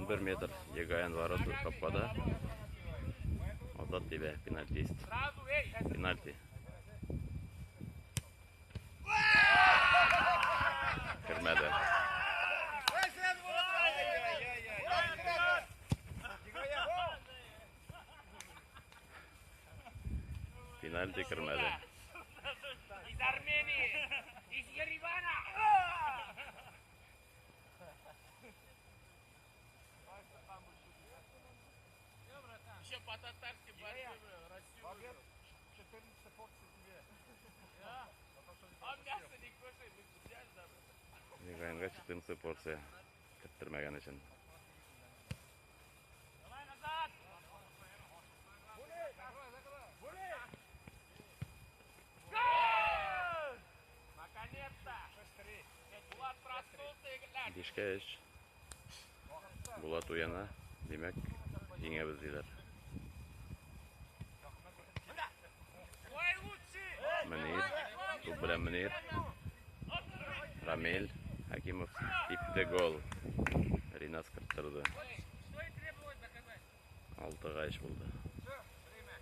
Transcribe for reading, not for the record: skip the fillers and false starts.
11 метр. Егаян ворота капкада. Азат тибә, пенальтист. Пенальти. Кермәде. Пенальти кермәде. Из Армении! Из Еревана! Еще по-татарски борьбе, Россию выиграл. 14 порций тебе. Он мясо не кушает, вы взяли, да? Егаянга 14 порция керттермәгән өчен. Давай назад! Гол! Наконец-то! 6-3. Булат проснулся играть. Бишкә өч. Булат уяна. Димәк, җиңәбез диләр. Ой, лучший! Мөнир. Туп белән Мөнир. Рамил Хәкимов типте гол. Ринас керттерде. Что и требовалось доказать. Алтыга өч булды.